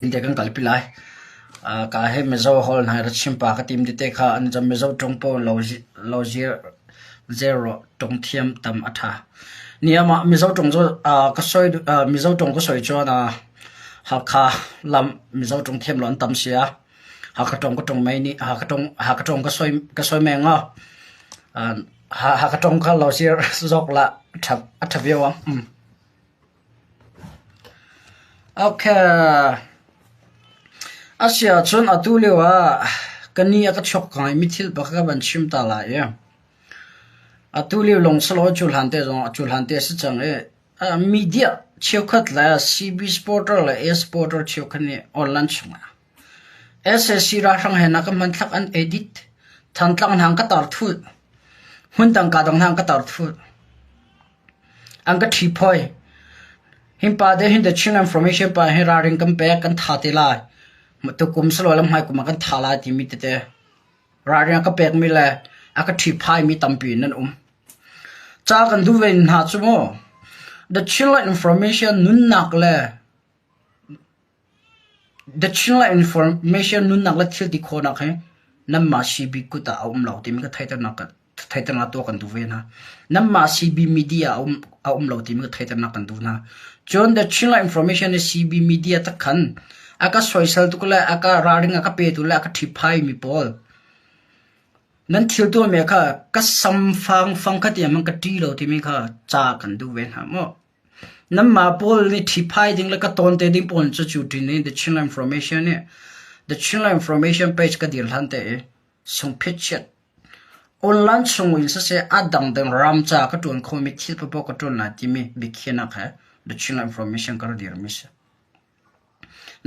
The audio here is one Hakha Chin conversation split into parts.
Te kan kalpi lai. Ka he Mizo hol hna ra chim pa ka tim tete kha an cam Mizo ṭong pawl lo lo zir zero ṭong thiam tam a ṭha. Ni amah Mizo ṭong cu ka soi Mizo ṭong ka soi chuan Hakha lam Mizo ṭong thiam lo an tam sia. Hakha ṭong ka ṭong mei ni Hakha ṭong Hakha ṭong ka soi ka soi meng a. Hakha ṭong kha lo zir zok la ṭha a ṭha viau ang. Okay. Asiahcun atu lio ah ka ni a ka chok ngaimi thil pakhat ka van chim ta lai i atu lio lawng si lo cu hlan te zong cu hlan te a si cang i media cheukhat le CB supporter le A supporter cheukhat nih online chungah sac ralhrang he na ka hmanthlak an edit. Thantlang hna an ka tar thulh. Hmundang kaa dang hna an ka tar thulh. An ka ṭhiphawi. Hinpa te hin The Chin Information pa hi ralring kan pek, kan tha te lai. Tukum silo lam hmaikum ah kan tha lai timi tete. Ralring a ka pekmi le a ka ṭhiphaimi tampi nan um. Ca kan duh ve hna cu mu. The Chinland Information nunnak le The Chinland Information nunnak le thil ti khawhnak hi nanmah CB kut ah a um lo timi ka theihternak theihternak tuah kan duh ve hna. Nanmah CB media a um, a um lo timi ka theihternak kan duh hna. Cun The Chinland Information hi CB media tak khan a ka soisel tuk le a ka ralring a ka petu le a ka ṭhiphaimi pawl nan thil tuahmi kha ka samfang fang kha tiang man ka ṭi lo timi kha ca kan duh ve hna maw? Nanmah pawl nih ṭhipphai ding le ka tawn te ding pawl cu cu ṭin in The Chinland Information nih The Chinland Information page ka dir hlan te i sungphet chiat online chung in siseh a dangdang ram ca ka ṭuan khomi thil paohpaoh ka ṭuan lai timi biakhiahnak he The Chinland Information ka rak dirmi si.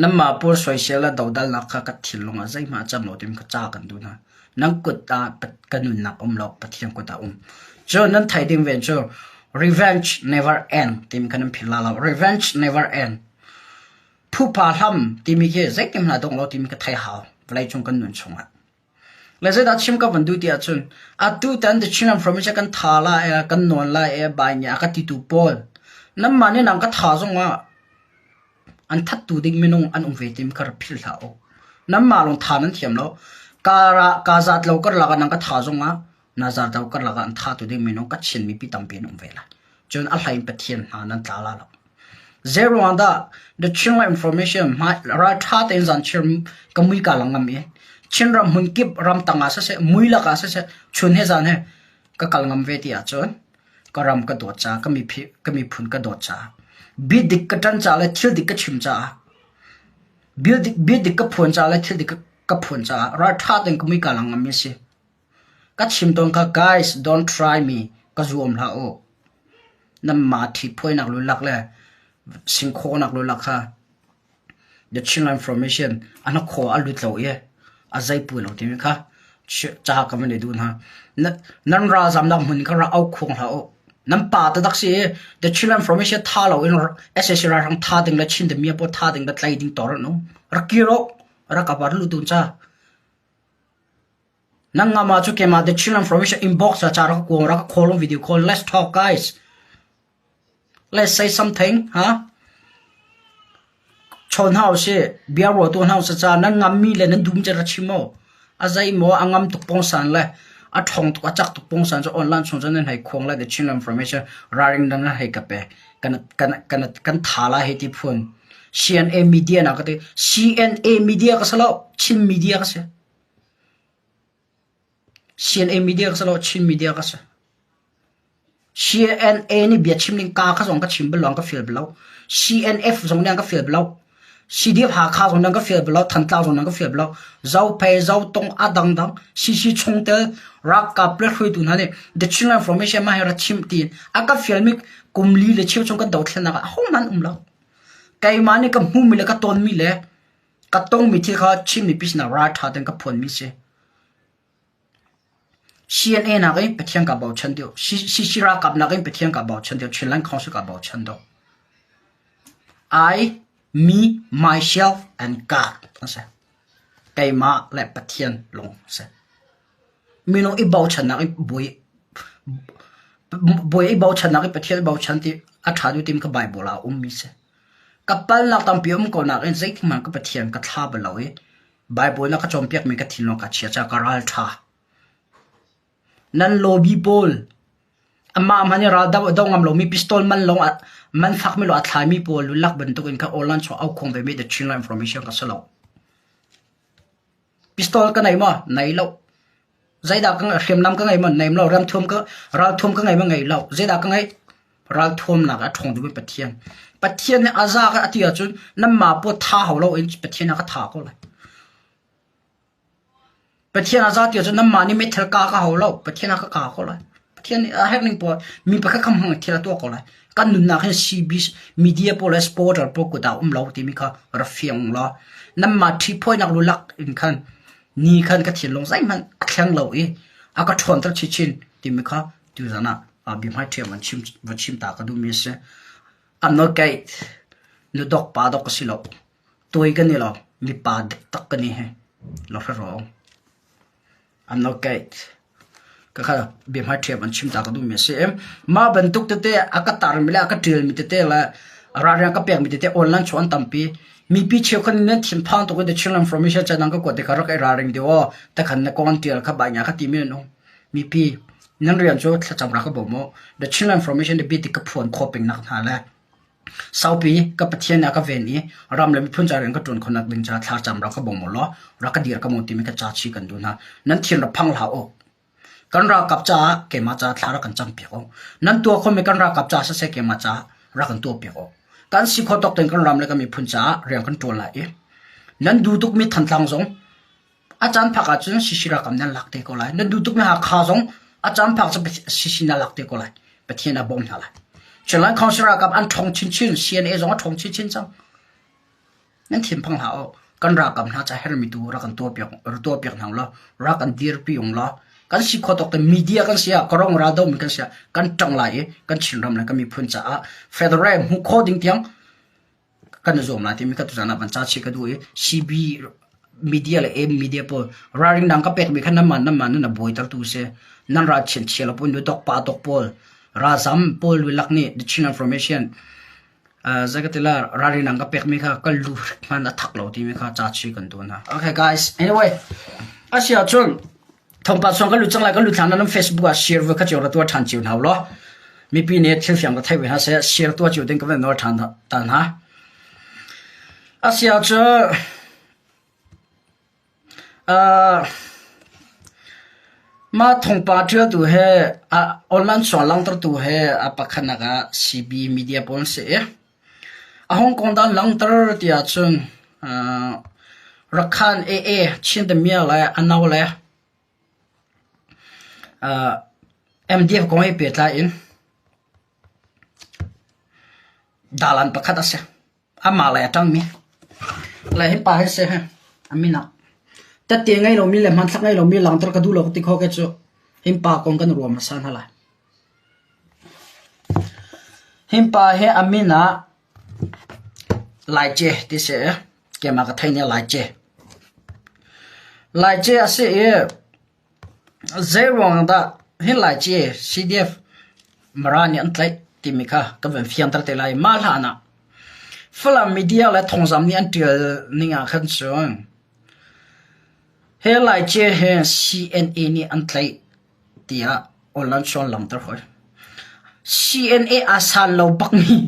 Nanmah pawl soisel le dodalnak kha ka thinlung ah zeihmanh a cang lo timi kha ca kan duh hna. Nan kut ah ka nunnak um lo, Pathian kut ah um. Cun nan theih ding ven cu revenge never end timi kha nan philh la lo. Revenge never end. Phupa hlam timi khi zeitin hmanh a dong lo timi ka thei hau vawleicung kan nun chungah. Le zeidah chim ka van duh ti ahcun atu tan The Chin Information kan tha la e kan nawn lai e bai nih a ka titu pawl nanmah nih nang ka tha zongah an thattu ding minung an um ve tim kha rak philh hlah u. Nanmah lawng tha nan thiam lo. Ka ra ka zat lo karlak ah nang ka tha zongah na zat lo karlak ah an thatu ding minung ka Chin mipi tampi an um ve lai. Cun a hlei in Pathian hna nan tla la lo. Zeiruang dah The Chinland Information ralṭha tein zanchir ka mui ka lang ngam i Chinram hmunkip ramtang ah siseh, mui lakah siseh, chun he zan he ka kal ngam ve ti ahcun ka ram ka dawt caah, ka miphun ka dawt caah, biadik ka ṭan caah le thil dik ka chim caah, biadik ka phuan caah le thil dik ka phuan caah ralṭha tein ka mui ka lang ngammi a si. Ka chim tawn kha guys don't try me ka zuam hlah u. Nanmah ṭhiphuainak lulak le singkhawhnak lulak kha the Chinland Formation a hnakhaw a lut lo i a zeipu lo timi kha ca ka van i duh hna. Nan ralzamnak hmun kha rak au khuang hlah u. Nan pa taktak si i the Chinland Formation tha lo in sac ralhrang tha ding le Chin dami pawl tha ding le tlai ding tor an um. Rak kir u. Rak ka bar lu dun ca. Nan ngam ah cu keimah The Chinland Information inbox ah ca rak ka kuang rak ka call video call let's talk guys. Let's say something, huh? Chawn hna usih, bia ruah tu hna usih ca nan ngammi le nan dum cu ra chim o. A zei maw a ngam tuk pongsan le a ṭhong tuk a cak tuk pongsan cu online chung cun nan hei khuang le The Chinland Information ralring nan hei ka pe. Kan kan kan kan tha la hei ti phun. CNA media na ka ti. CNA media ka si lo, Chin media ka si. CNA media ka si lo, Chin media ka si. CNA nih biachim ning ka kha zong ka chim bal lo, an ka fial bal lo. CNF zong nih an ka fial bal lo. CDF Hakha zong nih an ka fial bal lo, Thantlang zong nih an ka fial bal lo. Zophei, Zotong, a dangdang, CC chungtel, ralkap le hruaitu hna nih The Chinland Information mah hi ra chim tiin a ka fialmi kum li le cheu chung kan dothlennak ah ahohmanh um lo. Keimah nih ka hmuhmi le ka tawnmi le Ka tongmi thil kha Chin mipi sinah ralṭha tein ka phuanmi si. CNA nakin Pathian kaa bochan deuh. CC ralkap nakin Pathian kaa bochan deuh. Chinland Council kaa bochan deuh. I, me, myself, and God an si. Keimah le Pathian lung si. Minung i bochannak i buai buai i bochannak i Pathian i bochan ti a ṭha deuh timi kha Bible ah a ummi si. Ka palnak tampi um ko nakin zeitik hmanh ka Pathian ka thla bal lo i Baibal na ka cawnpiakmi ka thinlung ka chia caah ka ral ṭha. Nan lobby pawl amah hmanh i ral do ngam lomi pistol man lawng man fakmi lawng a thlaimi pawl lulak bantukin kha online chuah au khuang vemi The Chinland Information ka si lo. Pistol ka nei maw? Nei lo. Zeidah ka hriamnam ka ngei maw? Nei lo. Ramthuam ka ralthuam ka ngei maw? Ngei lo. Zeidah ka ngeih? Ralthuamnak a ṭhawng duhmi Pathian. Pathian nih a za ka a ti ahcun nanmah pawl tha hau loin Pathian a ka tha ko lai. Pathian a za ti ahcun nanmah nih meithal ka ka hau lo. Pathian a ka ka ko lai. Pathian nih a herh ning pawl mi pakhat kha hmang thil a tuah ko lai. Kan nunnak hin CB media pawl le supporter pawl kut ah um lo timi kha ra fiang law nanmah ṭhiphawinak lulak in khan ni khan ka thinlung zeihmanh a thleng lo i a ka ṭhawnter chinchin timi kha tuzan ah biahmai ṭhiam van chim va chim ta ka duhmi a si. I'm not gay. Nu dok pa dok ka si lo. Tuai kan i lo. Mi pa dik tak kan i he. Lo hre rawng. I'm not gay. Ka kha biahmai ṭhiam an chim ta ka duhmi a si. Mah bantuk tete a ka tarmi le a ka ṭialmi tete le ralring ka pekmi tete online chuah an tampi. Mipi cheukhat nih nan thinphang tuk i The Chinland Information channel ka kuat tikah rak i ralring deuh aw. Takhan na kong an ṭial kha bai nga kha timi nan um. Mipi nan rian cu thlacam rak ka bawm u. The Chinland Information biapi tik ka phuan khawh peng nak hna le Saupi ka Pathian nih a ka ven i ram le miphun ca rian ka ṭuan khawhnak ding caah thlacam rak ka bawm u law rak ka dir ka mu timi ka ca chih kan duh hna. Nan thin rak phang hlah u. Kan ralkap caah keimah caah thla rak kan campiak u. Nan tuah khomi kan ralkap caah siseh keimah caah rak kan tuahpiak u. Kan si khawh tawk tein kan ram le kan miphun caah rian kan ṭuan lai i nan duh tukmi Thantlang zong A caan phak ahcun sisi ralkap nan lak te ko lai. Nan duh tukmi Hakha zong a caan phak cu sisi na lak te ko lai. Pathian a bawm hna lai. Chinland Council ralkap an ṭhawng chinchin, CNA zong a ṭhawng chinchin cang. Nan thinphang hlah u. Kan ralkap hna ca hermi tu rak kan tuahpiak tuahpiak hna law, rak kan dirpi ung law, kan si khawh tawk te media kan si ah, karong ral domi kan si ah, kan ṭang lai i kan Chinram le kan miphun caah federal hmuh khawh ding tiang kan i zuam lai timi ka tuzan ah van ca chih ka duh i CB media le M media pawl ralring dang ka pekmi kha nanmah nanmah nan a buaitertu si nan ral chian chia lo pun tok pa tok pawl ralzam pawl lak nih the Chin information zakatila ralring dang ka pekmi kha ka lu hman a thak lo timi kha ca chih kan duh hna okay guys anyway asia cun Thawngpang chung kan lut cang lai kan lut hlan nan Facebook ah share ve kha cio ra tuah ṭhan cio hna law mipi nih thil fiang ka theih ve hna seh share tuah cio ding ka van nawl ṭhan ta hna. Asia cu uh, mah thawngpang ṭialtu he online chung langhtertu he a pakhatnak ah CB media pawl an si i A Hong Kong dah langhter ti ahcun uh, Rakhan AA Chin Damia le Ano le uh, MDF kong he pehtlai in dalan pakhat a si. Amah lei a ṭangmi. Le hi pa hi si he a min ah. Tette ngei lomi le hmanthlak ngei lomi langhter ka duh lo ti kho ke cu hin pa kong kan ruam hmasa hna lai. Hi pa hi a min ah Laice ti si i keimah ka theih ning Laice. Laice a si i zeiruang dah hi Laice CDF Mara nih an tlaih timi kha ka van fianter te lai. Mah hlan ah Falam media le thawngzam nih an ṭial ning ah khan cun hi Laice hi CNA nih an tlaih tiah online chuan langhter hoi. CNA aa san lo bakmi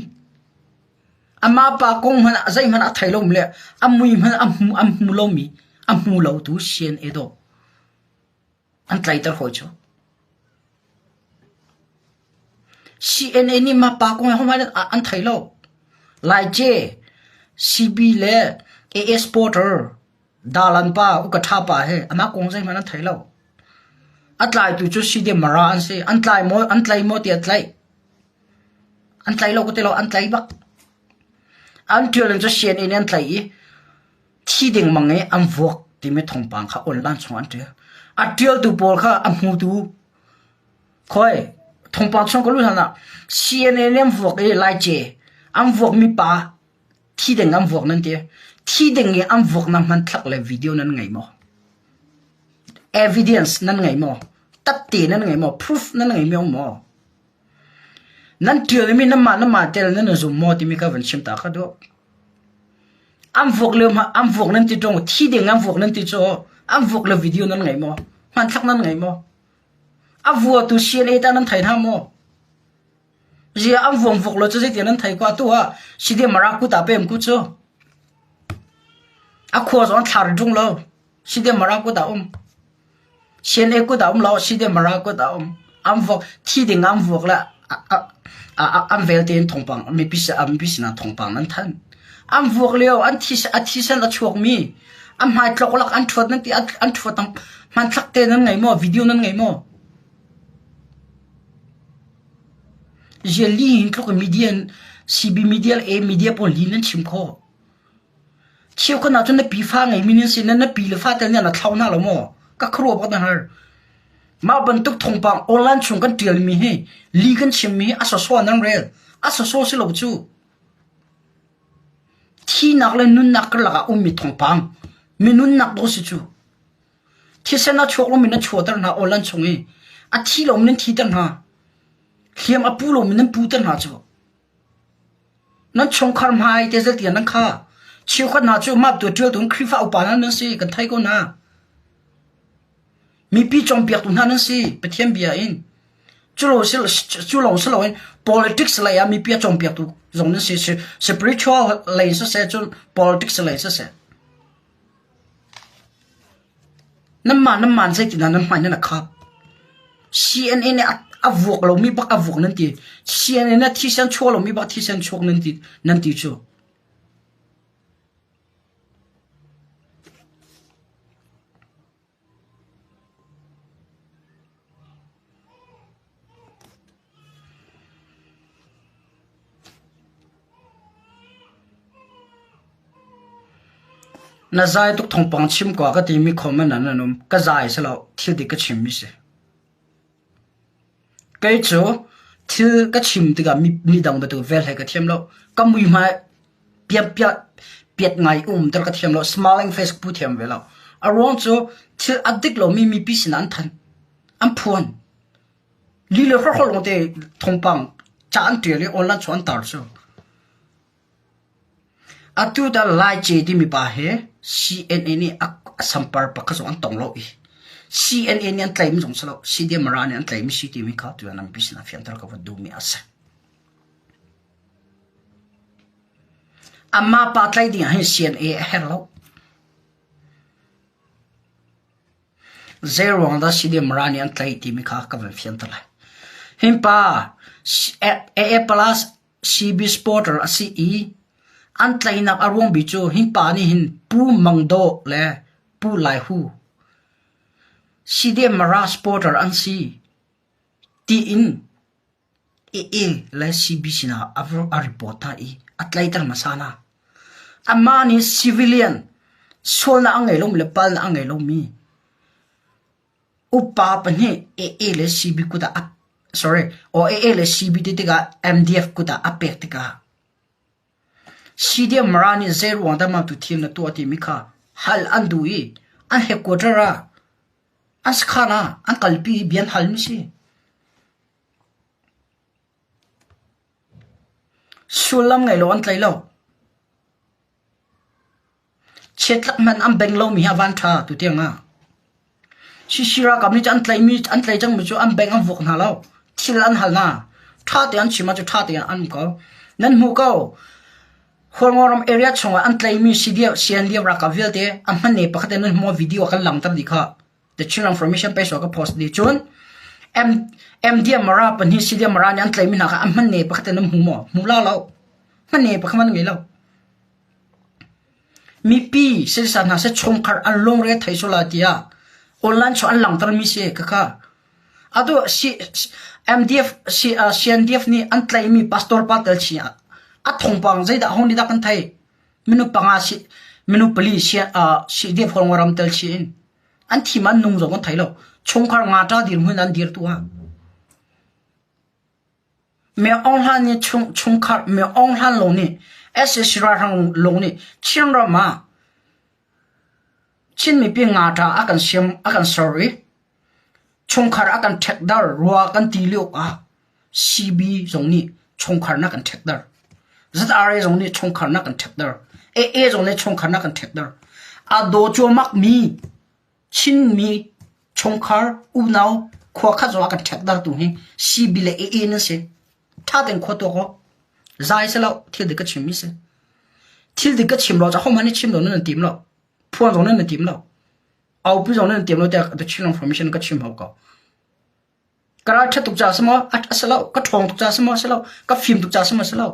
amah pa kong hmanh zeihmanh a thei lomi le a mui hmanh a hmu a hmu lomi a hmu lotu CNA dawh an tlaiter hawi cu. CNA nih mah pa kong he an thei lo. Laice, CB le AS Porter Dalan pa, uka ṭha pa he amah kong zeihmanh an thei lo. A tlaitu cu CDM Mara an si. An tlai maw, an tlai maw tiah tlaih. An tlai lo ka ti lo, an tlai bak. An ṭial in cu CNA nih an tlaih i thi dengmang i an vuak timi thawngpang kha online chung an ṭial. A ṭialtu pawl kha a hmutu khoi thawngpang chung ka lu hlan ah CNA nih an vuak i Laice an vuakmi pa Thi ding an vuak nan ti. Thi ding i an vuaknak hmanthlak le video nan ngei maw? Evidence nan ngei maw? Tatte nan ngei maw? Proof nan ngei maw? Nan ṭialmi nanmah nanmah tel nan i zum maw timi ka van chim ta kha duh. An vuak lio an vuak nan ti ṭung thi ding an vuak nan ti cu an vuak le video nan ngei maw? Hmanthlak nan ngei maw? A vuatu CNA ta nan thei hna maw? Zia an vuang vuk lo cu zeitin nan thei ko atu ah CDM Mara kut ah pem ku cu. A khua zong an thlar ṭung lo. CDM Mara kut ah um. CNA kut ah um lo, CDM Mara kut ah um. An vuak thi ding an vuak le an vel tein thawngpang mipi mipi sinah thawngpang nan thanh. An vuak lio an thi a thisen a chuak mi an hmai tlok lak an ṭhuat nan ti an ṭhuat hmanthlak te nan ngei maw video nan ngei maw? Ziali in tluk in media CB media le A media pawl lih nan chim khawh. Cheukhat ah cun na pi fa ngeimi nan si na pi le fa tel nih na thlau hna lo maw? Ka khuaruah bak na har. Mah bantuk thawngpang online chung kan ṭialmi hi li kan chimmi hi a sawsawh nan rel. A sawsawh si lo cu. Thihnak le nunnak karlak ah ummi thawngpang mi nunnak dawh si cu. Thisen a chuak lomi nan chuahter hna aw lan chung i a thi lomi nan thiter hna. Hliam a pu lomi nan puter hna cu. Nan chungkhar hmai te zel tiang nan kha. Cheukhat hna cu mah tu ṭialtu in Khrihfa upa hna nan si kan thei ko hna. Mipi cawnpiaktu hna nan si Pathian bia in. Cu lo si cu lawng si loin politics lei ah mipi a cawnpiaktu zong nan si. Spiritual lei siseh cun politics lei siseh. Nanmah nanmah zeitindah nan hmai nan a khap? CNN nih a vuak lomi bak a vuak nan ti. CNN nih thisen chuak lomi bak thisen chuak nan ti nan ti cu. Na zai tuk thawngpang chim ko ka timi comment ah nan um. Ka zai si lo, thil dik ka chimmi si. Kei cu thil ka chim tikah mi dang bantuk vel he ka thiam lo. Ka muihmai piat ngai umter ka thiam lo. Smiling face ka pu thiam ve lo. A ruang cu thil a dik lomi mipi sinah an thanh. An phuan. Li le hrawkhrol lawngte thawngpang ca an ṭial i online chung an tar cu. Atu dah Laice timi pa hi CNA nih a sampar pakhat zong an tong lo i CNA nih an tlaimi zong si lo CDM Mara nih an tlaimi si timi kha tu nan sin ah fianter ka van duhmi a si. Amah pa tlaih ding ah hin CNA a herh lo. Zeiruang dah CDM Mara nih an tlaih timi kha ka van fianter lai. Hinpa AA Plus CB supporter a si i an tlaihnak a ruang bik cu hinpa nih hin Pu Mang Dawh le Pu Lai Hu CDM Mara supporter an si tiin AA le CB sinah a report hna i a tlaihter hmasa hna. Amah nih civilian sualnak a ngei lomi le palnak a ngei lomi upa pahnih AA le CB kut ah sorry AA le CB ti tikah MDF kut ah a pek tikah CDM Mara nih zeiruang dah mah tu thil na tuah timi kha hal an duh i an headquarter ah an sakhan ah an kalpi i bia an halmi si. Sullam ngei lo an tlai lo. Chiatlak hmanh an beng lomi hi a van ṭha tutiang ah. CC ralkap nih an tlaihmi an tlaih cangmi cu an beng an vuak hna lo. Thil an hal hna. Ṭha tein an chim ahcun ṭha tein an um ko. Nan hmuh ko. Hualngoram area chungah an tlaihmi CDF, CNDF ralkap vialte a hman ne pakhat in nan hmuh video kan langhter dih kha. The Chin Information page ka post dih. Cun M MDM Mara pahnih CDM Mara nih an tlaihmi hna kha a hman ne pakhat in nan hmu maw? Hmu la lo. Hman ne pakhat man ngei lo. Mipi sisa hna seh chungkhar an lungre a thei sual lai tiah online cu an langhtermi si khakha. Atu MDF CNDF nih an tlaihmi pastor pa tel chih ah a thawngpang zeidah ho nih dah kan theih? Minu panga si minu pali CDF ram tel chih in an thim an nung zong kan thei lo. Chungkhar nga ṭa dirhmun an dir tu ah. Mi Aung Hlan nih chungkhar Mi Aung Hlan lawng nih sac ralhrang lawng nih Chinram ah Chin mipi ngaṭa a kan siam a kan ser i chungkhar a kan ṭhekdar rua kan ti lio ah CB zong nih chungkhar na kan ṭhekdar. ZRA zong nih chungkhar na kan ṭhekdar. AA zong nih chungkhar na kan ṭhekter. A daw cuahmak mi Chinmi chungkhar unau khua khat zong a kan ṭhektertu hi CB le AA nan si. Ṭha tein khua tuak awk. Zai si lo, thil dik ka chimmi si. Thil dik ka chim lo caah hohmanh nih chim lo nan nan tim lo. Phuan zong nan nan tim lo. Aupi zong nan nan tim lo tiah the Chin Information ka chim hau ko. Ka ral ṭhat tuk caah si maw? A si lo. Ka ṭhawng tuk caah si maw? A si lo. Ka fim tuk caah si maw? A si lo.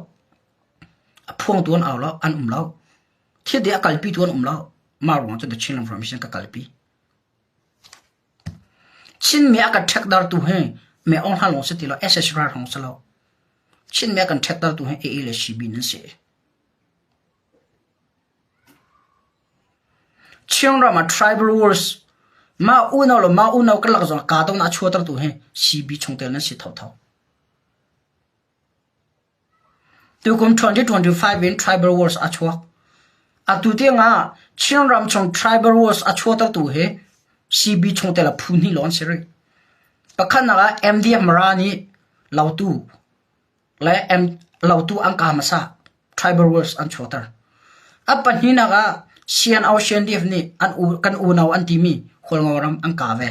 A phuangtu an au lo, an um lo. Thil ding a kalpitu an um lo. Mah ruangah cun The Chin Information ka kalpi. Chinmi a kan ṭhekdartu hi me ong hna lawng si ti lo, SS ral hong si lo. Chinmi a kan ṭhekdartu hi AA le CB nan si. Chinram ah tribal wars mah unau le mah unau karlak zong ah kahdohnak a chuahtertu hi CB chungtel nan si thotho. Tukum 2025 in tribal wars a chuak. Atu tiangah Chinram chung tribal wars a chuahtertu hi CB chungtel a phu hnih lawng an si rih. Pakhatnak ah MDF Mara nih Lautu le Lautu an kah hmasa tribal wars an chuahter. A pahnihnak ah CNO CNDF nih an u, kan unau an timi Hualngo ram an kah ve.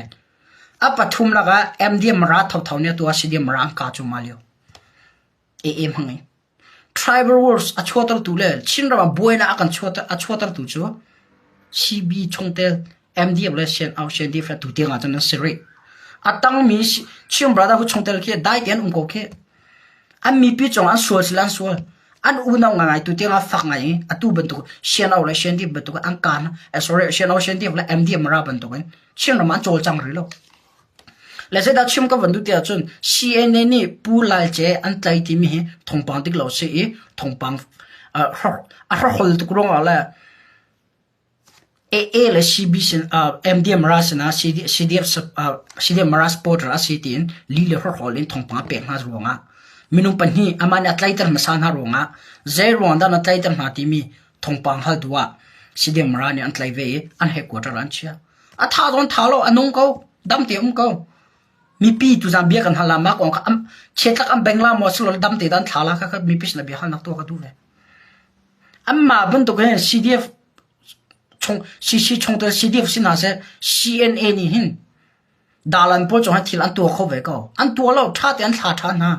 A pathumnak ah MDM Mara thotho nih atu ah CDM Mara an kah cuahmah lio. AA hmang in. Tribal wars a chuahtertu le Chinram ah buainak a kan chuahter a chuahtertu cu CB chungtel MDF le CNO CNDF le tu tiang ah cun an si rih. A tangmi Chin Brotherhood chungtel khi dai tein um ko khi. An mipi cung an sual sila an sual. An unau ngai tu tiang ah fak ngai i atu bantuk CNO le CNDF bantuk an kaan eh, sorry CNO CNDF le MDF mara bantuk in Chinram an cawlcang rih lo. Le zeidah chim ka van duh ti ahcun CNA nih Pu Lal Ce an tlai timi hi thawngpang dik lo si i thawngpang a hrahol tuk ruangah le AA le CB sin MDM ra sinah CDF CDF Mara supporter a si tiin li le hrahol in thawngpang a pek hna ruangah minung pahnih amah nih a tlaiter hmasa hna ruangah zei ruang dah na tlaiter hna timi thawngpang hal duh ah CDM Mara nih an tlai ve i an headquarter ah an chiah. A tha zawn tha lo a nung ko dam te um ko mipi tuzan bia kan hal la ma kong kha chiatlak an beng la maw silo dam te dan thla la kha kha mipi sin bia halnak tu ka duh ve amma bantuk hin CDF chung CC chungtel CDF sin hna seh CNA nih hin dalan pawl cung thil an tuah kho ve ko an tuah lo tha te an thla tha hna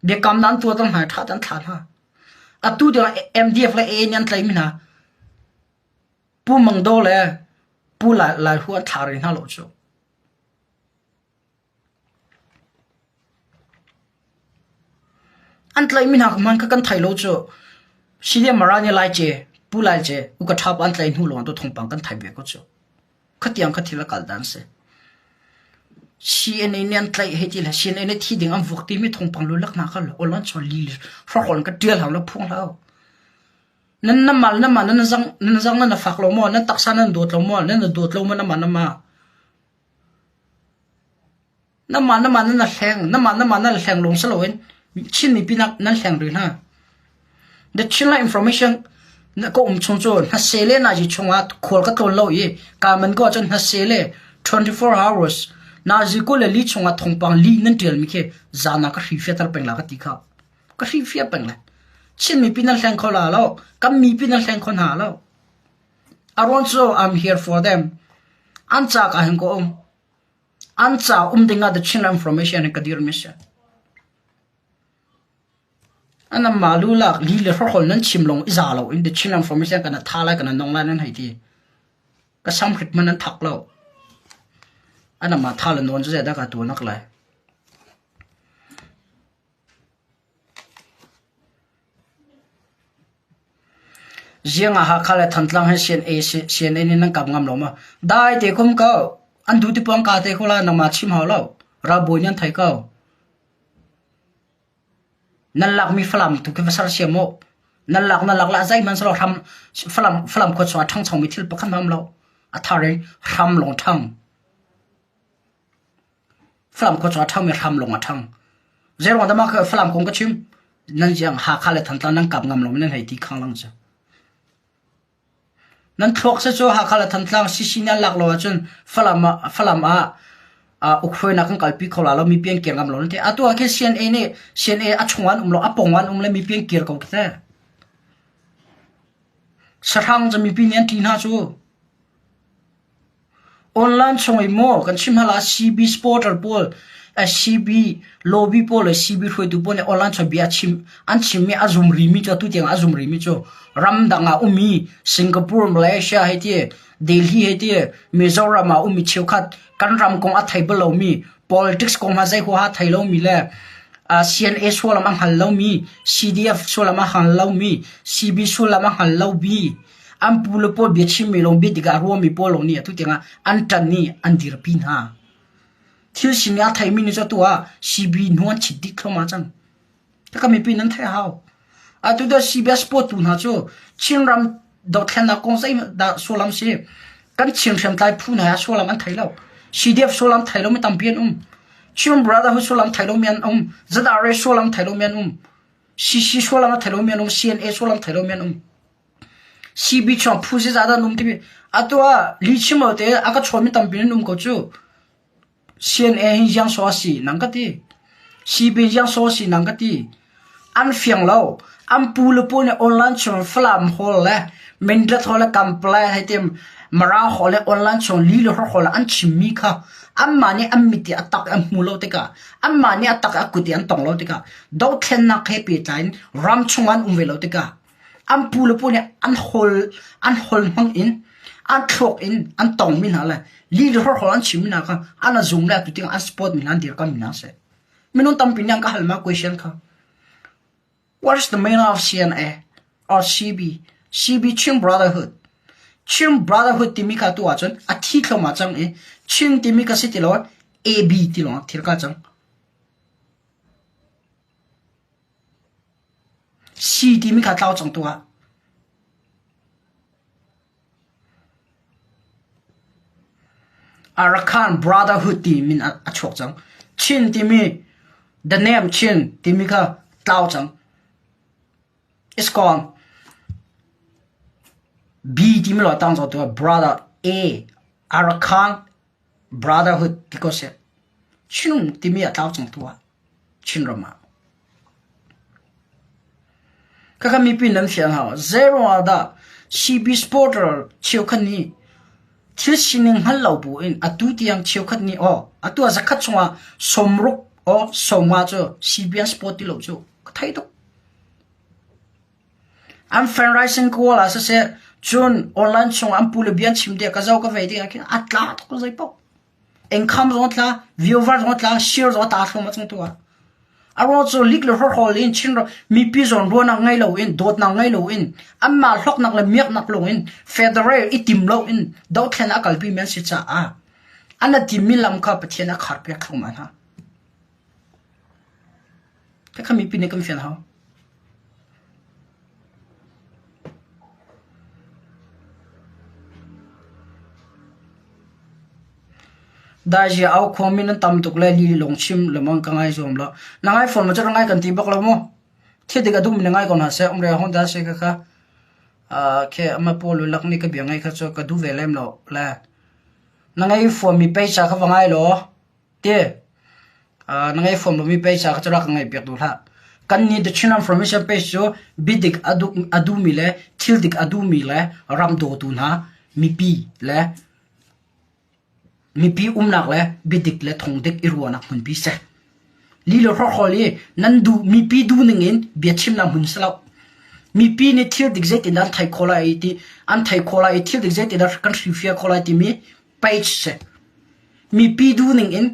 biakam nan tuah tang hna tha te an thla hna atu tiang MDF le AA nih an tlaimi hna Pu Mang Do le Pu Lai Hu an thlah rih hna lo cu. An tlaihmi hna hmanh kha kan thei lo cu. Silia Mara nih Lai Ce, Pu Lai Ce, uka ṭha pa an tlaih hnu lawng tu thawngpang kan thei ve ko cu. Khatiang kha thil a kal dan si. CNA nih an tlaih hei ti le CNA nih thi ding an vuak timi thawngpang lulak hna kha olon chawn li hrawkhrol ka ṭial hau lo phung hlau. Nan namah le namah nan zang nan zang nan fak lo maw? Nan taksa nan dawt lo maw? Nan dawt lo maw namah namah? Namah namah nan hleng namah namah nan hleng lawng si loin Chin mipi nak nan hleng rih hna. The Chinland information na ka um chung cu hnase le nazi chungah khual ka tlawn lo i ka man ko ahcun hnase le 24 hours nazi kul le li chungah thawngpang li nan ṭialmi khi zan ah ka hrifiater peng la ka ti kha. Ka hrilhfiah peng lai. Chin mipi nan hleng kho la lo. Kan mipi nan hleng kho hna lo. A ruang cu I'm here for them. An ca ka hin ko um. An ca um ding ah the Chin information ka dir mi si. An ma lu lak li le hrohol nan chim long i za lo in the Chin information kana tha lai kana nong lai nan hei ti. Ka sam hrit man an thak lo. An ma tha le non cu da ka tu nak lai. Ziang ah Hakha le Thantlang hi CNA nih nan kap ngam lo maw? Dai te kum ko. An duh ti puang ka te ko la nangmah chim hau lo. Ralbawi nih an thei ko. Nan lakmi Falam tu khi va sersiam mu. Nan lak nan lak la zeihmanh si lo hram Falam Falam khua chungah ṭhangchomi thil pakhat hmanh um lo. A thar in hram lawng ṭhang. Falam khua chung a ṭhangmi hram lawng a ṭhang. Zeiruang dah mah kha Falam kong ka chim? Nan ziang Hakha le Thantlang nan kap ngam lo nan hei ti khanglang cu. Nan thluak se cu Hakha le Thantlang CC nan lak lo ahcun Falam ah Falam ah uh, ukhruainak kan kalpi kho la lo mipi an kir ngam lo nan ti. Atu ah khin CNA nih CNA a chung an um lo a pong an um le mipi an kir ko khi teh. Sahrang cu mipi nih an ṭih hna cu. Online chung i maw kan chim hna la CB supporter pawl, CB lobby pawl le CB hruaitu pawl nih online chung bia chim an chimmi a zum rimi cu atu tiang a zum rimi cu ramdang ah ummi Singapore, Malaysia hei ti, Delhi hei ti, Mizoram ah ummi cheukhat kan ram kong a thei bal lomi politics kong hna zei huaha thei lomi le CNA sullam a hngal lomi, CDF sullam a hngal lomi, CB sullam a hngal lomi an pu le pawl bia chimmi lawng bia tik ah ruahmi pawl lawng nih atu tiangah an ṭan i an dirpi hna. Thil sining a theimi nih cu atu ah CB hnu an chit dih thluahmah cang. Ka mipi nan theih a hau. Atu dah CBS pawtu hna cu Chinram dothlennak kong zeidah sullam si? Kan Chin hriamtlai phu hna ah sullam an thei lo. CDF sullam thei lomi tampi an um. Chin Brotherhood sullam thei lomi an um. ZRA sullam thei lomi an um. CC sullam a thei lomi an um. CNA sullam thei lomi an um. CB chung phu zeizah dah an um timi atu ah lihchim lo te a ka chawnmi tampi an um ko cu. CNA hi ziangsaw a si nang ka ti. CB ziangsaw a si nang ka ti. An fiang lo. An pu le pawl nih online chung Falam hall le Mindat hall le Kampala hei ti Mara hall le online chung li le hor hall an chimmi kha anmah nih an mit i a tak an hmu lo tikah anmah nih a tak a kut i an tong lo tikah dothlennak he pehtlai in ram chung an um ve lo tikah An pu le pu nih an hawl an hawl hmang in an thluak in an tongmi hna le li le horhol an chimmi hna kha an a zum le atu tiang an support mi hna an dirkammi hna a si. Minung tampi nih an ka hal ma question kha. What is the meaning of CNA or CB? CB Chin Brotherhood. Chin Brotherhood timi kha tu ahcun a thi thluahmah cang i Chin timi ka si ti lo AB ti lawng thil ka cang. Si timi kha tlau cang tuah. Arakan Brotherhood ti min a chuak cang. Chin timi the name Chin timi kha tlau cang. It's gone. B timi lo tang cang tuah brother A Arakan Brotherhood ti ko seh. Chinung timi a tlau cang tuah. Chinram ah. Khakha mipi nan fiang hau. Zeiruang ah dah CB supporter cheukhat nih thil sining hngal lo bu in atu tiang cheukhat nih aw atu ah zakhat chungah sawmruk aw sawmnga cu CBN support ti lo cu ka thei tuk. An fundraising kawl ah siseh cun online chung an pu le bia an chim tikah ka zoh ka vei tikah khin a tla tuk zei paoh. Income zong a tla, viewer zong a tla, share zong a tla thluahmah cang tu ah. A ruang cu lik le hrawhrawl in Chin mipi zawn ruahnak ngei loin dawtnak ngei loin anmah hlawknak le miaknak lawng in federal i tim loin dothlen a kalpi mi an si caah an a timmi lam kha Pathian a kharpiak thluahmah hna. Khakha mipi nih kan fian hau. Daizia au khuangmi nan tam tuk le li lawng chim lengmang ka ngai zuam lo. Na ngai fawn maw cu ngai kan ti bak lo mu. Thil dik a duhmi na ngai ko hna seh. Umre hong dah si khakha. Khe ama pawl lak nih ka bia ngai kha cu ka duh ve lem lo le. Na ngei fawn mi peisa kha va ngai law. Ti na ngei fawn lomi page ah kha cu rak ka ngaihpiak duh hlah. Kan nih The Chin Information page cu biadik a duh a duhmi le thil dik a duhmi le ram dawtu hna mipi le mipi umnak le biadik le thawngdik i ruahnak hmunpi si. Li le hrawkhrol i nan duh mipi duh ning in biachimnak hmun si lo. Mipi nih thil dik zeitindah an thei khawh lai i ti an thei khawh lai i thil dik zeitindah kan hrilhfiah khawh lai timi page si. Mipi duhning in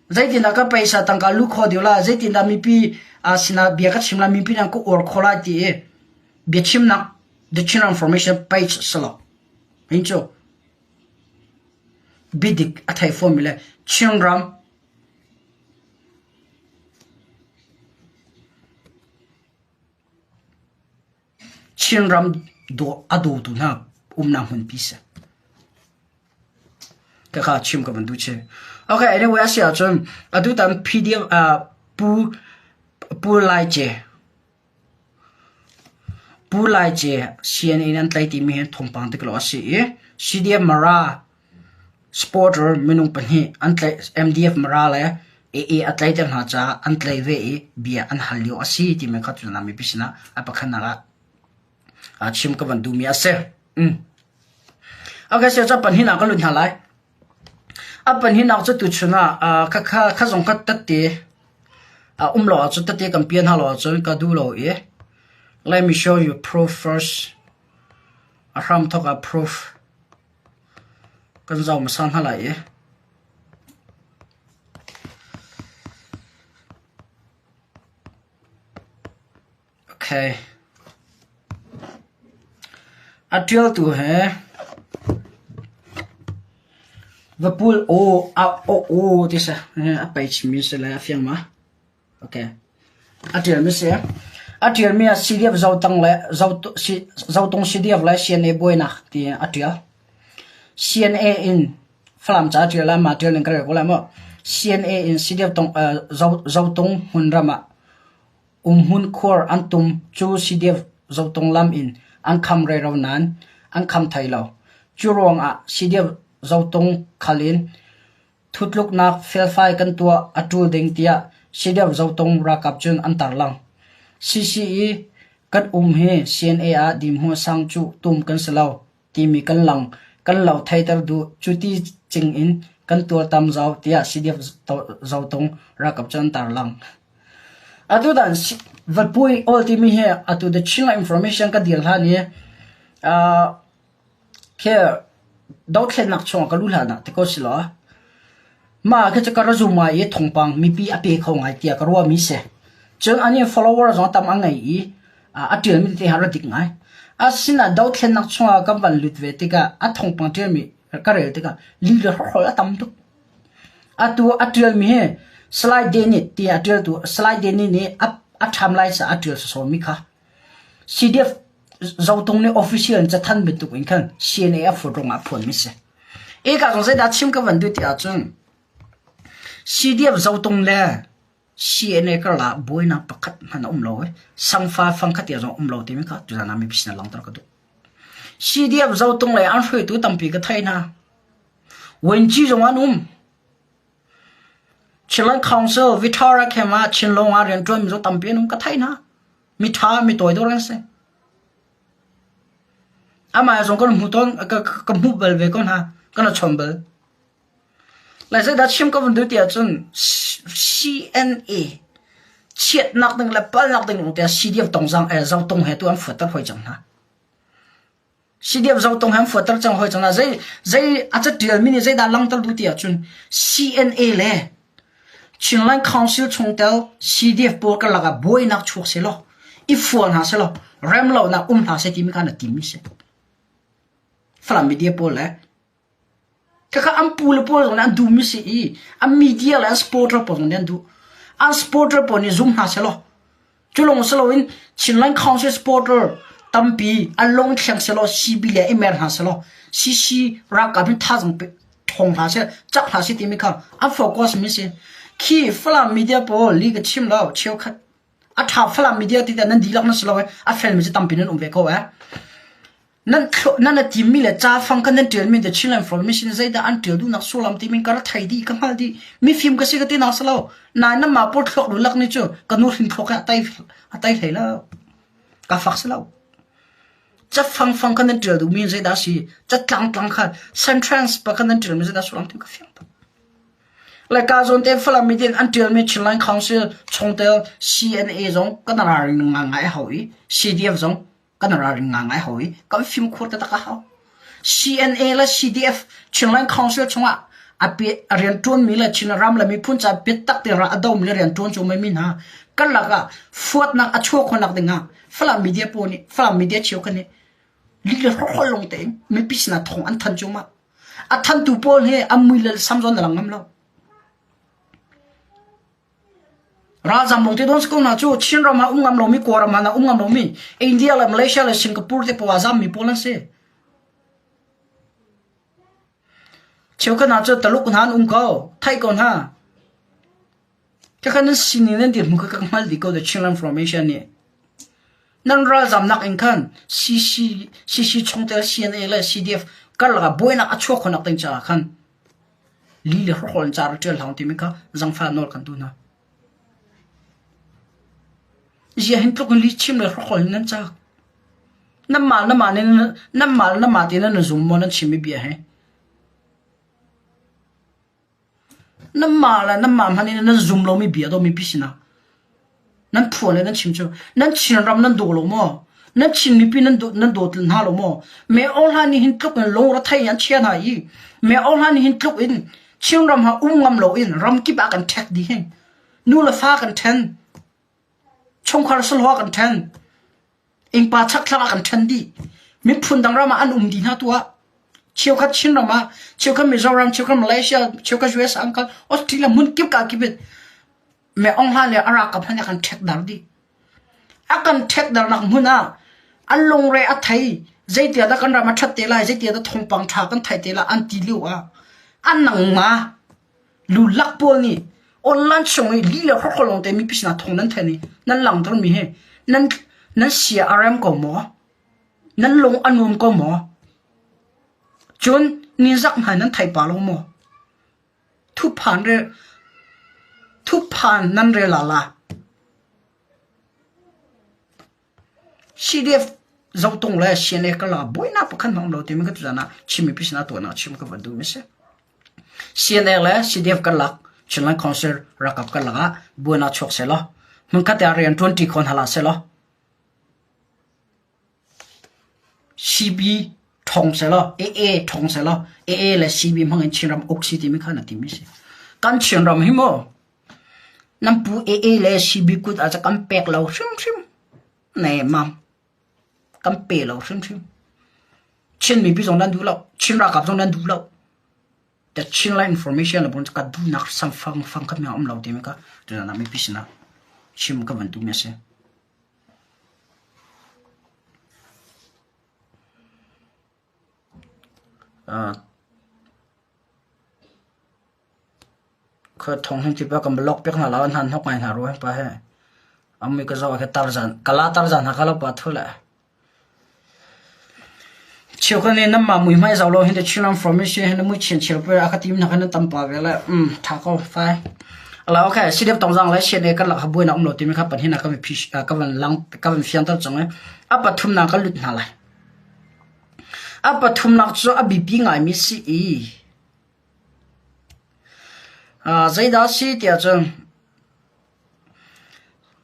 zeitindah ka paisa tangka luh khawh deuh la, zeitindah mipi sinah bia ka chim la, mipi nih an ka uar khawh lai ti i biachimnak the Chin Information page si lo. Hin cu biadik a thei fawnmi le Chinram Chinram a dawtu hna umnak hmunpi si. Khakha chim ka van duh chih. Okay, anyway, a si ahcun atutan PDF uh, Pu Pu Lai Ce Pu Lai Ce CNA in an tlaih timi hi thawngpang dik lo a si i CDF Mara Supporter minung pahnih an tlaih MDF Mara le AA a tlaihter hna caah an tlaih ve i bia an hal lio a si timi kha cu mipi sinah a pakhatnak ah. Chim ka van duhmi a si. Mm. Okay, so ca panhin ah ka lut hna lai. A panhinak cu tuchun ah kha kha kha zong kha tette a um lo ahcun tette kan pian hna lo ahcun ka duh lo i let me show you proof first. A hramthawk ah proof kan zoh hmasa hna lai i. Okay. A ṭialtu he vapul aw a aw aw ti si a pei chimmi si le a fiang ma? Okay. A ṭialmi si. A ṭialmi ah CDF Zotang le Zotung CDF le CNA buainak ti a ṭial. CNA in Falam ca a ṭial lai ma ṭial ning ka rel ko lai maw? CNA in CDF tong, uh, Zotung hmunram ah Umhmun khuar an tum cu CDF Zotung lam in an kham rero nain an kham thai lo. Cu ruangah CDF Zotung khal in thutluknak felfai kan tuah a ṭul ding tiah CDF Zotung ralkap cun an tarlang. CCE kan um hi CNA ah dihmu sang cu tum kan si lo. timi kan lang kan lo theiter duh. Cuti cing in kan tuartam zau tiah CDF Zotung ralkap cu an tarlang. Atu dan Vatpui awl timi hi atu the Chinland Information ka deal hlan i uh, khi dothlennak chungah ka lu hlan ah ti ko si law Mah khi cu ka ra zum ngai i thawngpang mipi a pe kho ngai tiah ka ruahmi si. Cun an in follower zong tam a ngei i a ṭialmi tete ha ra dik ngai. Asinain dothlennak chungah kan van lut ve tikah a thawngpang ṭialmi ka rel tikah li le hrokhrawl a tam tuk. Atu a ṭialmi hi Salai Denit tiah a ṭialtu Salai Denit nih a a ṭham lai caah a ṭial sawsawmi kha. CDF Zotung nih official in cathanh bantuk in khan CNA a fuat ruangah a phuanmi si. Eka zong zeidah chim ka van duh ti ahcun CDF Zotung le CNA karlah buainak pakhat hmanh a um lo i sangfa fangkhat tiang zong um lo timi kha tuzan ah mipi sin ah langhter ka duh. CDF Zotung le an hruaitu tampi ka theih hna. Wenci zong an um. Chinland Council Victoria Camp ah Chinlung ah rianṭuanmi zong tampi an um ka theih hna. Mi ṭha, mi toidor an si. Amah zong kan hmu tawn, ka, ka hmuh bal ve ko hna. Kan chawn bal. Lai zeidah chim ka vun duh ti ahcun CNA chiatnak ding le palnak ding tiah CDF tongzang eh zotong he tu an fuatter hoi cang hna. CDF zotong he an fuatter cang hoi cang hna. Zei zei a catial mi nih zeidah langter duh ti ahcun CNA le Chinland Council chungtel CDF pawl karlak ah buainak chuak selaw, i fual hna selaw, remlonak um hna seh timi kha na timmi si. Falam media pawl le khakha an pu le pawl zong nih an duhmi si i an media le an supporter pawl zong nih an duh. An supporter pawl nih zum hna selaw, Cu lawng si loin Chinland Council supporter tampi an lung thleng selaw CB le i mer hna selaw CC ralkap in thazang thong hna seh cak hna seh timi kha an focus mi si. Khi Falam media pawl li ka chim lo cheukhat a tha Falam media ti nan dihlak na si lo a fel mi cu tampi nan um ve ko eh. Nan nan a timmi le ca fang kha nan ṭialmi The Chinland Formation zeidah an ṭial duhnak sullam timi ka ra thei dih ka hngalh dih mifim ka si ka ti nak si lo nain nanmah pawl thluak lulak nih cu ka nu hrin thluak he a tai a tai hlei lo ka fak si lo cafang fang kha nan ṭial duhmi zeidah si catlang tlang kha sentence pa kha nan ṭialmi zeidah sullam ti ka fiang tuk le ka zawn te Falam mi tin an ṭialmi Chinland Council chungtel CNA zong kan ralring ngai hau i CDF zong kan ralring ngai hau i kan fimkhur taktak a hau. CNA le CDF Chinland Council chungah a rianṭuanmi le Chin ram le miphun ca biatak te ra a domi le rianṭuan cu mi hna kan lakah fuatnak a chuah khawhnak dingah Falam media pawl nih Falam media cheukhat nih lih le hrokhol lawng tein mipi sinah thawng an than cuahmah. A thantu pawl hi an mui le sam zawn na lang ngam lo. Ralzam lawng te dawn si ko hna cu Chinram ah um ngam lomi Kawlram ah um ngam lomi India le Malaysia le Singapore te paoh ah zammi pawl an si. Cheukhat hna cu Taluk hna an um ko. Theih ko hna. Khakha nan sining nan dirhmun kha ka hngalh dih ko the Chinland Formation nih. Nan ralzamnak in khan CC, CC chungtel CNA le CDF karlak ah buainak a chuak khonak ding caah khan Li le hrokhrawl in ca rak ṭial hlah u timi kha zangfah nawl kan duh hna. Ziah hin tluk in lihchim le hrokhrawl in nan cak? Nanmah nanmah nih nanmah nanmah tein nan zum maw nan chimmi bia hi? Nanmah le nanmah hmanh in nan zum lomi bia dawh mipi sinah nan phuan le nan chim cu nan Chinram nan daw lo maw? Nan Chin mipi nan daw nan dawt hna lo maw? Me Aung Hlaing nih hin tluk in lungre an chia hna i Me Aung Hlaing nih hin tluk in Chinram ha um ngam loin ramkip ah kan ṭhek dih hi. Nu le fa kan ṭhen. Chungkhar sahlawh kan ṭhen. Innpa chakthlang ah kan ṭhen dih. Miphun dang ram ah an um dih hna tu ah cheukhat Chinram ah, cheukhat Mizoram, cheukhat Malaysia, cheukhat US an kal. Australia hmun kip ka kip in me Aung Hlaing le a ralkap hna nih a kan ṭhek dar dih. A kan ṭhek darnak hmun ah an lungre a thei. Zeitiah dah kan ram a ṭhat te lai, zeitiah dah thawngpang ṭha kan theih te lai an ti lio ah an nangma Lulak pawl nih online chung i lih le hrawkhrol lawngte mipi sinah thawng nan thanh i nan langhtermi hi nan nan sia a rem ko maw? Nan lung a nuam ko maw? Cun nizak hna nan thei pa lo maw? Thuphan re thuphan nan rel la. CDF Zotung le CNA karlak ah buainak pakhat hmanh a um lo timi ka tuzan ah Chin mipi sinah tuahnak chim ka van duhmi a si. CNA le CDF karlak Chinland Council ralkap karlak ah buainak chuak sehlaw hmunkhat ah rian ṭuanṭi kho hna hlah sehlaw CB ṭhawng sehlaw AA ṭhawng sehlaw AA le CB hmang in Chinram uk si timi kha na timi si. Kan Chinram hi mu Nan pu AA le CB kut ah kan pek lo hrimhrim. Ne mam. Kan pe lo hrimhrim. Chin mipi zong nan duh lo. Chin ralkap zong nan duh lo. The Chinland information le bun ka duhnak sang fang fang khat mi um lo timi ka tuna mipi sinah chim ka van duhmi a si. Uh, Khua thong hin tipa kan blog piak hna lo an han hnok ngai hna rua pa he. Amui ka zoh ke tarzan kala tarzan ha kala pa thu le. Chiu kan ni nam ma mui mai zo lo hin te chilam formation hin mui chian chil pe a ka tim na kan tam pa ve le um tha ko fai. Ala okay sidep tong jang le sian e kan lak ha buai na um lo ti mi kha pan hin ka vi ka van lang ka van fiang tar chang e. A pathum na kan lut hna lai. A pathum nak chu a bipi ngai mi si i Zeidah a si tiah cun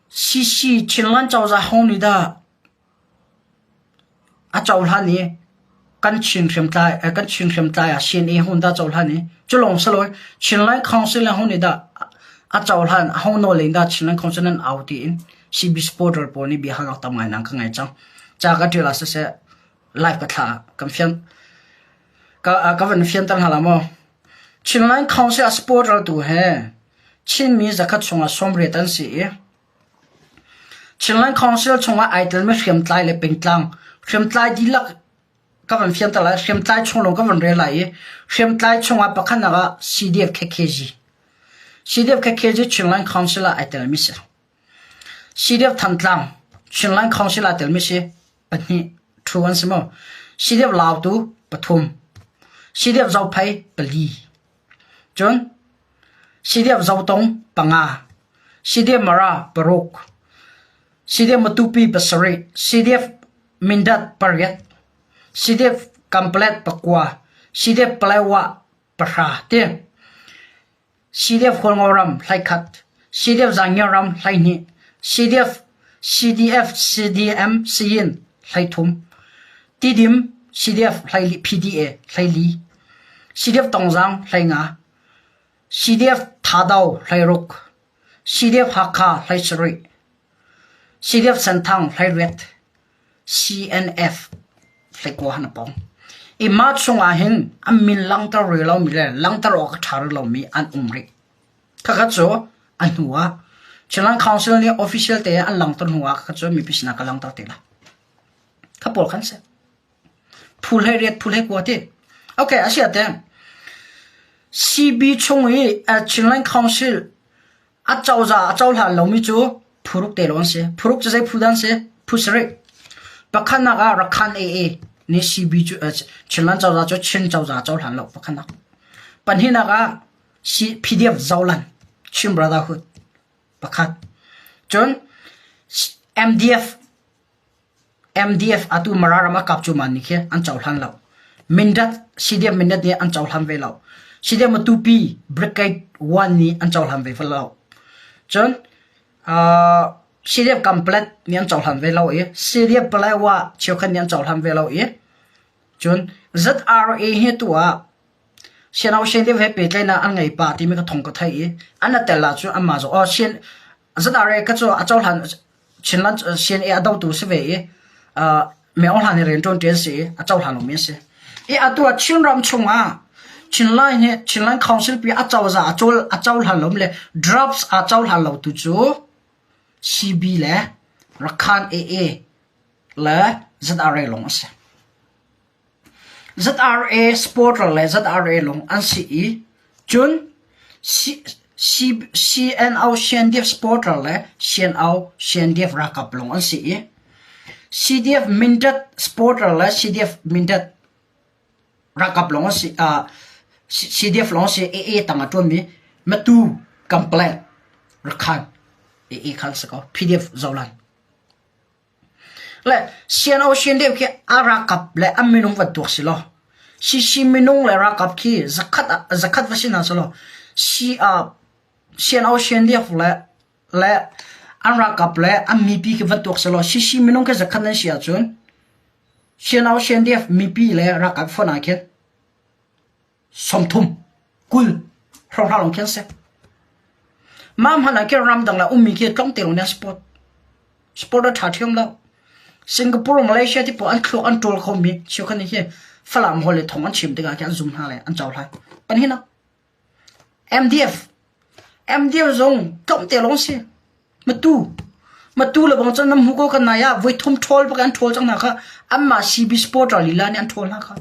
CC Chinland cozah ho nih dah a cohlan i kan Chin hriamtlai kan Chin hriamtlai ah CNA ho nih dah a cohlan i cu lawng si loin Chinland Council ho nih dah a cohlan aho nawl in dah Chinland Council nan au tiin CB supporter pawl nih biahalnak tam ngai nan ka ngei cang. Ca ka ṭial ah siseh live ka thlah ah kan fian Ka, ka van fianter hna la maw? Chinland Council a supporter tu he Chinmi zakhat chungah sawmriat an si i Chinland Council chungah ai telmi hriamtlai le pengtlang hriamtlai dihlak ka van fianter lai hriamtlai chung lawng ka van rel lai i hriamtlai chungah pakhatnak ah CDF KKG CDF KKG Chinland Council ah ai telmi si CDF Thantlang Chinland Council ah telmi si pahnih ṭhu an si maw? Sidep Lautu pathum, Sidep Zophei pali, cun Sidep Zotong panga, Sidep Mara paruk, Sidep Matupi pasarih, Sidep Mindat pariat, Sidep Kamplet pakua, Sidep Palawa pahra ti. CDF Hualngoram hlaikhat, CDF Zaangiaram 12, CDF CDF CDM Siyin 13, Tidim CDF PDA 14, CDF Tongzang 15, CDF Thado 16, CDF Hakha 17, CDF Senthang 18, CNF hlekua na pong. I mah chungah hin an min langhter rih lomi le langhter awk a ṭha rih lomi an um rih. Khakha cu a hnu ah Chinland Council nih official te an langhter hnu ah khakha cu mipi sinah ka langhter te lai. Kha pawl khan si. Phu hlei riat phu hlei kua ti. Okay, a si te. CB chung i Chinland Council A cozah a cohlan lomi cu phuruk te lawng an si. Phuruk cu zei phu dah an si? Phu sarih. Pakhatnak ah Rakhan AA nih CB cu Chinland cozah cu Chin cozah a cohlan lo pakhatnak. Pahnihnak ah PDF Zoland Chin Brotherhood pakhat. Cun MDF. MDF atu Mara ram a kap cu man nih khi an cohlan lo. Mindat CDF Mindat nih an cohlan ve lo. CDF Matupi Brigade 1 nih an cohlan ve lo. Cun uh, CDF Kamplet nih an cohlan ve lo i CDF Palawa cheukhat nih an cohlan ve lo i cun ZRA hi tu ah Siano CDF he pehtlaihnak an ngei pah timi ka thong ka theih i an tel ahcun anmah zong oh Sian ZRA ka cu a cohlan Chinland CNA a dotu si ve i uh, Myo Hlan i rianṭuan ṭi an si i a cohlan lomi an si. I atu ah Chinram chungah Chinline hi Chinland Council pi a cozah a cawl a cohlan lomi le drugs a cohlan lo tu cu CB le Rakhan AA le ZRA lawng a si. ZRA supporter le ZRA lawng an si i cun CNO CNDF supporter le CNO CNDF ralkap lawng an si i CDF Mindat supporter le CDF Mindat ralkap lawng an si CDF lawng an si AA tang a ṭuanmi Matu Kamplet Rakhan AA kha an si ko PDF Zolan. Le CNO deuh khi a ralkap le a minung van tuak si law CC minung le ralkap khi zakhat zakhat va si hna selaw C CNO CNDF le le an ralkap le an mipi khi van tuak selaw CC minung khi zakhat nan si ahcun CNO CNDF mipi le ralkap fon ah khin 30 kul hrawnghrang lawng khi an si. Mah hmanh ah khin ramdang le ummi khi tlawmte lawng nih an support. Support a ṭha ṭhiam lo. Singapore, Malaysia ti pawl an thluak an ṭawl khomi cheukhat nih khi Falam hawl le thong an chim tikah khin an zum hna le an cohlan. Panhin MDF MDF zong tlawmte lawng si. Matu Matu le bang cun nan hmu ko kan nai ah voi thum ṭhawl bak an ṭhawl cang hna kha anmah CB supporter lila nih an ṭhawl hna kha.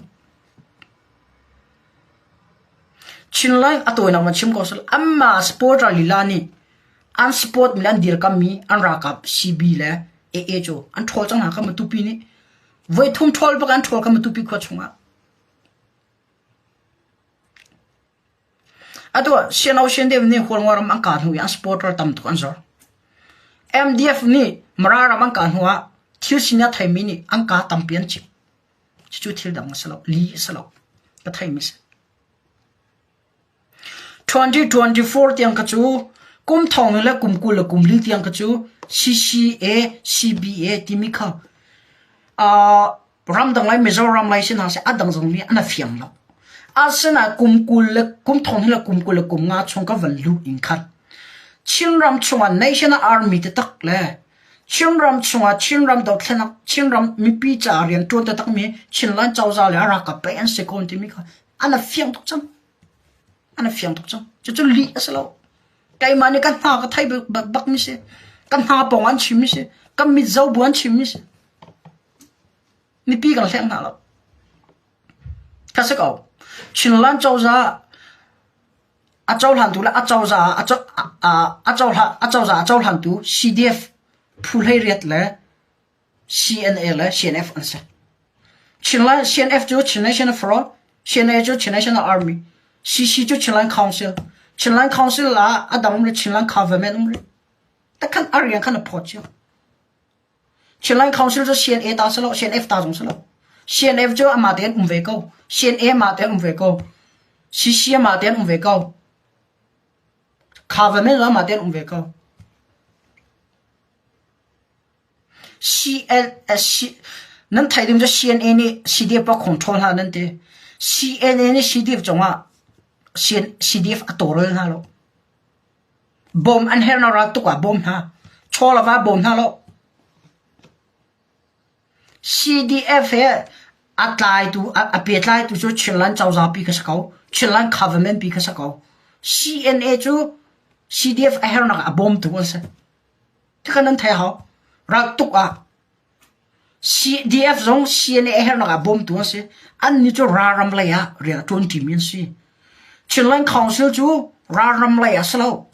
Chinland a tawinak van chim ko seh anmah supporter lila nih an support mi le an dirkammi an ralkap CB le AA cu an ṭhawl cang hna kha Matupi nih. Voi thum ṭhawl bak an ṭhawl kha Matupi khua chungah. Atu ah CNO CNDF nih Hualngo ram an kah hnu i an supporter tam tuk an zor. MDF nih Mara ram an kah hnu ah thil sining a theimi nih an kaa tampi an cik. Cucu thil dang a si lo, li a si lo. Ka theimi a si. 2024 tiang kha cu kum thong le kum 20 le kum li tiang kha cu CCA, CBA timi kha uh, ramdang lai Mizoram lai si hna seh a dang zong nih an a fiang lo. Asinain kum 20 le kum thong hi le kum 20 le kum nga chung ka van luh in khan Chinram chungah National Army taktak le Chinram chungah Chinram dothlenak Chinram mipi caah rian ṭuan taktakmi Chinland cozah le ralkap pei an si ko timi kha an a fiang tuk cang. An a fiang tuk cang. Cucu lih a si lo. Keimah nih ka hna ka thei bakmi si. Ka hna pawng an chimmi si. Ka mit zo bu an chimmi si. Mipi kan hleng hna lo. Ka si ko. Chinland cozah a cohlantu le a cozah a cozah a cohlantu CDF phu 18 le CNA le CNF an si. Chinland CNF cu Chin National Front, CNA cu Chin National Army, CC cu Chinland Council. Chinland Council ah a dang um le Chinland Government um rih. Takhan a rian khan a phawt cio. Chinland Council cu CNA ta si lo, CNF ta zong si lo. CNF cu amah tein um ve ko. CNA amah tein um ve ko. CC amah tein um ve ko. Government zong amah tein um ve ko. CNSC nan theih ding cu CNA nih CDF a control hna nan ti. CNA nih CDF cungah CDF a tawlrel hna lo. Bawm an herhnak ral tuk ah bawm hna. Chaw le va bawm hna lo. CDF he a tlaitu a petlaitu cu Chinland cozah pi kha si ko. Chinland government pi kha si ko. CNA cu CDF a herhnak ah a bawmtu an si. Tikhan nan thei hau. Ral tuk ah CDF zong CNA a herhnak ah bawmtu an si. Annih cu ralram lei ah rian a ṭuan ṭimi an si. Chinland Council cu ralram lei ah si lo.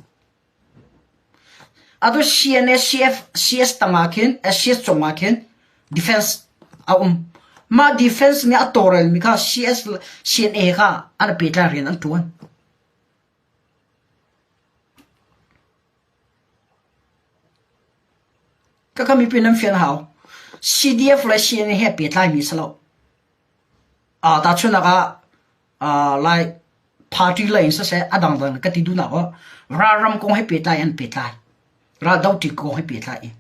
Atu CNA CF CS tangah khin CS cungah khin defense a um. Mah defense nih a tawlrelmi kha CS CNA kha an pehtlai rian an ṭuan. Khakha mipi nan fian hau. CDF le CNA he pehtlaimi si lo. Tahchunhnak ah Lai party lei in siseh a dangdang ka ti duhnak ah ralram kong he pehtlai an pehtlai. Raldoh ṭi kong he pehtlai i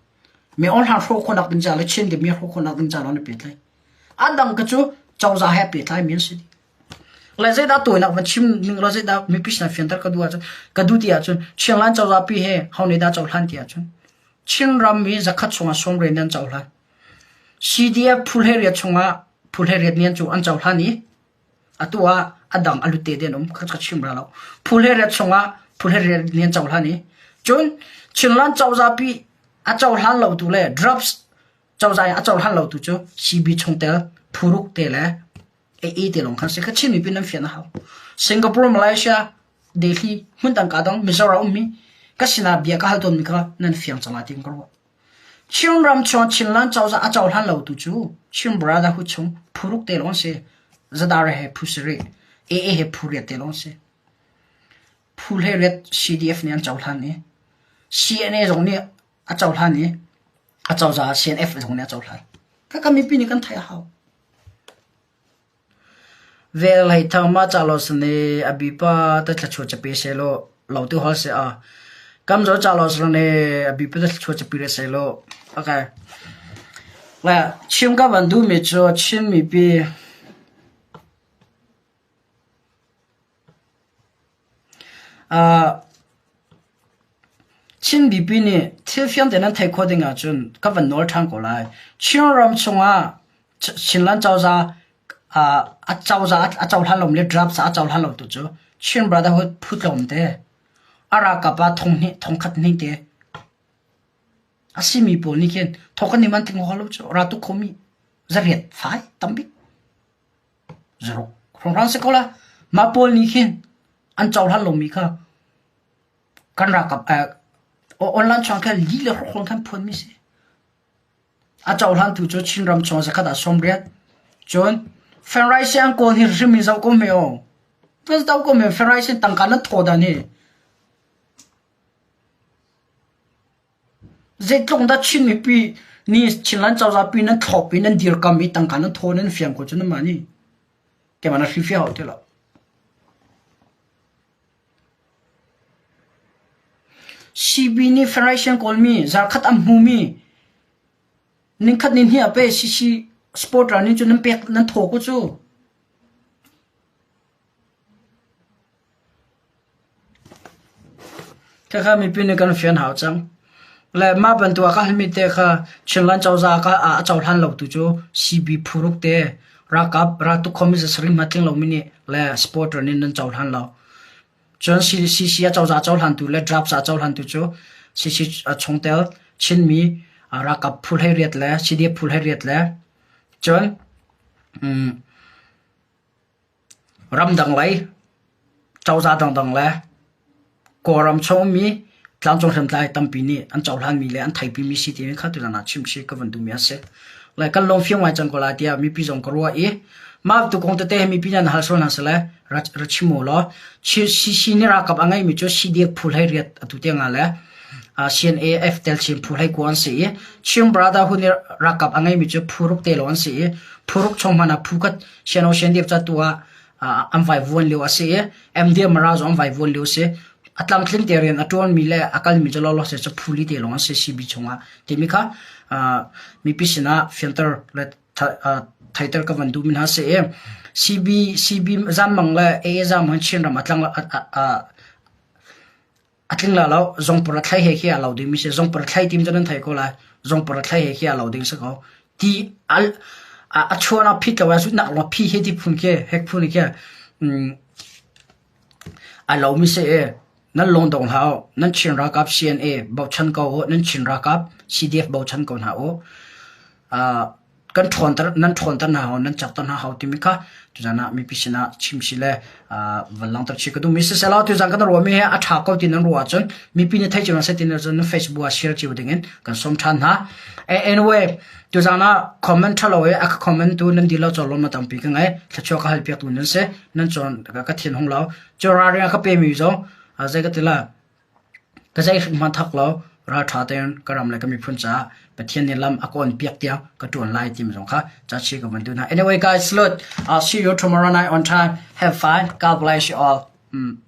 mi awhlang hrawh khawhnak ding ca le Chin mi hrawh khawhnak ding ca lawng an pehtlai. A dang ka cu cozah he pehtlai mi an si dih. Le zeidah tawinak van chim ning law zeidah mipi sinah fianter ka duh ahcun ka duh ti ahcun Chinland cozah pi he ho nih dah cohlan ti ahcun Chinram mi zakhat chungah sawmrian nih an cohlan. CDF phuhleriat chungah phuhleriat nih an cu an cohlan i atu ah a dang a lute te an um kha ka chim ra lo. Phuhleriat chungah phuhleriat nih an cohlan i cun Chinland cozah pi a cohlan lo tu le drugs cozah in a cohlan lo tu cu CB chungtel phuruk te le AA te lawng khan si kha Chin mipi nan fian a hau. Singapore, Malaysia, Delhi, hmun dang ka dang Mizoram ummi ka sinah bia ka hal tawnmi kha nan fiang cang lai tiin ka ruah. Chinram chung Chinland cozah a cohlan lo tu cu Chin Brotherhood chung phuruk te lawng si. Zadar he phu sarih, AA he phu riat te lawng si. Phu hlei riat CDF nih an cohlan i CNA zong nih a cohlan i a cozah CNF zong nih a cohlan. Kha mipi nih kan theih a hau. Vel hei thang mah ca law san i a bipa te thluachuah capi sehlaw lo ti hol seh a. Kam zo ca law san i a bipa te thluachuah capi re sehlaw. Okay. Le chim ka van duhmi cu Chin mipi Chin mipi nih thil fiang tein nan theih khawh ding ahcun ka van nawl ṭhan ko lai. Chinram chungah Chinland cozah a cozah a cohlan lomi le draft a cohlan lo tu cu Chin Brotherhood phu tlawmte a ralkap ah thonghnih thongkhat hnih te a simi pawl nih khin thawk an i man ti lo cu raltuk khomi zariat fai tambik. Zaruk hrawnghrang si ko la. Mah pawl nih khin an cohlan lomi kha kan ralkap online chung khan lih le hrawkhrang khan phuanmi si. A cohlantu cu Chinram chung zakhat ah 80. Cun Fenraisi an kawl hi hrim in zoh ko hme aw. Nan zoh ko hme Fenraisi tangka nan thaw dan hi. Zeitluk dah Chin mipi nih Chinland cozah pi nan thlawp i nan dirkam i tangka nan thaw nan fiang ko cu nanmah nih keimah na hrilhfiah hau ti lo. CB nih Federation kawlmi zarkhat an hmumi ningkhat ni hnih ah pe CC supporter nih cun nan pek nan thaw ko cu. Khakha mipi nih kan fian hau cang. Le mah bantuk ah ka halmi te kha Chinland cozah ka a cohlan lo tu cu CB phuruk te ralkap raltuk khomi zasarih hma tling lomi nih le supporter nih nan cohlan lo. Cun CC a cozah cohlan tu le draft a cohlan tu cu CC chungtel Chinmi ralkap phu hlei riat le CDF phu hlei riat le cun Ramdang lei cozah dangdang le Kawlram chung ummi tlangcung hriamtlai tampi nih an cohlanmi le an theipimi si timi kha tuzan ah chimchih ka van duhmi a si. Le kan lung fiang ngai cang ko lai tiah mipi zong ka ruah i mah tu kong tete hi mipi nih an hal sual hna sile ra chim u law CC nih ralkap a ngeihmi cu CDF phu hlei riat atu tiang ah le CNAF tel chin phu hlei kua an si i Chin Brotherhood nih ralkap a ngeihmi cu phu ruk te lawng an si i phu ruk chung hmanh ah phu khat Siano Siandiap ca tu ah an vaivuan lio a si i MDM Mara zong an vaivuan lio a si. A tlamtling te rian a ṭuanmi le a kalmi cu lawlaw se cu phuli te lawng an si CB chungah timi kha mipi sinah fianter le theiter ka van duhmi hna si i CB CB Zammang le AA Zammang Chinram a tlang A tling la lo. Zongpar a thlai he khi a lo ding mi si. Zongpar a thlai tim cu nan thei ko lai. Zongpar a thlai he khi a lo ding si ko. Ti al a chuan ah phit lo ah nak lo phi he ti phun khi hek phun khi a lo mi si e. Nan lung dong hlah u. Nan Chin ralkap CNA bochan ko u. Nan Chin ralkap CDF bochan ko hna u. Kan ṭhawnter nan ṭhawnter hna hau nan cakter hna hau timi kha tuzan ah mipi sinah chim si le van langhter chih ka duhmi siselaw tuzan kan ruahmi hi a ṭha ko ti nan ruah ahcun mipi nih theih cio seh ti cun Facebook ah share cio dingin kan sawm ṭhan hna. Anyway tuzan ah comment ṭhalo i a ka comment tu nan dilo cawlawm na tampi ka ngei thluachuah ka hal piak tu nan si nan cawn ka thin hung lo cu ralring a ka pemi zong zei ka ti la Ka zei hrim hmanh thak lo. Ralṭha tein ka ram le ka miphun caah Pathian nih lam a ka on piak tiang ka ṭuan lai timi zong kha cachi ka van duh hna. Anyway guys, salute. I'll see you tomorrow night on time. Have fun. God bless you all. Mm.